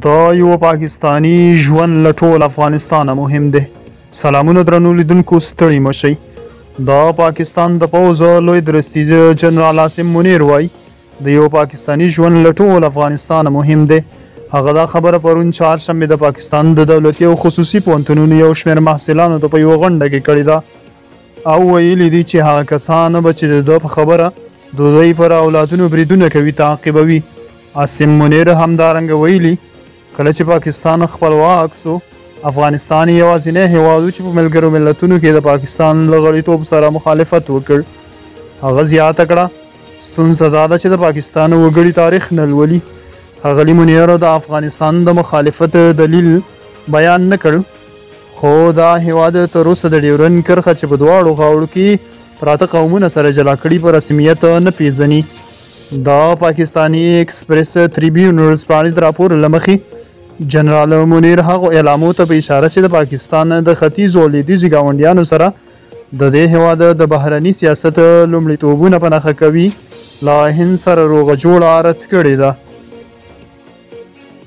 د یوه پاکستاني ژوند له ټول افغانستانه مهم دی. سلامونه درنو لیدونکو، ستړي مه شئ. د پاکستان د پوځ لوی درستیز جنرال عاصم منیر وایي د یو پاکستاني ژوند له ټول افغانستانه مهم دی. هغه دا خبره پرون چهارشنبه د پاکستان د دولتي او خصوصي پوهنتونونو یو شمېر محصلانو ته په یوه غونډه کې کړې ده او ویلي دي چې هغه کسان به چې د ده په خبره د دوی پر اولادونو بریدونه کوي تعقیبوي. عاصم منیر همدارنګه ویلي کله چې پاکستان خپلواک سو، افغانستان یوازینی هیواد و چې په ملګرو ملتونو کې د پاکستان له غړیتوب سره مخالفت وکړ. هغه زیاته کړه، ستونزه دا ده چې د پاکستان وګړي تاریخ نه لولي. ښاغلي منیر د افغانستان د مخالفت دلیل بیان نه کړ، خو دا هیواد تر اوسه د ډیورنډ کرښه چې په دواړو غاړو کې پراته قومونه سره جلا کړي په رسمیت نه پیژني. د پاکستاني ایکسپریس تریبیون ورځپاڼې د راپور له مخې جنرال منیر هغو اعلامو ته په اشاره چې د پاکستان د ختیځو او لویدیځو ګاونډیانو سره د دې هیواد د بهرني سیاست لومړیتوبونه په نښه کوي، له هند سره روغه جوړه رد کړې ده.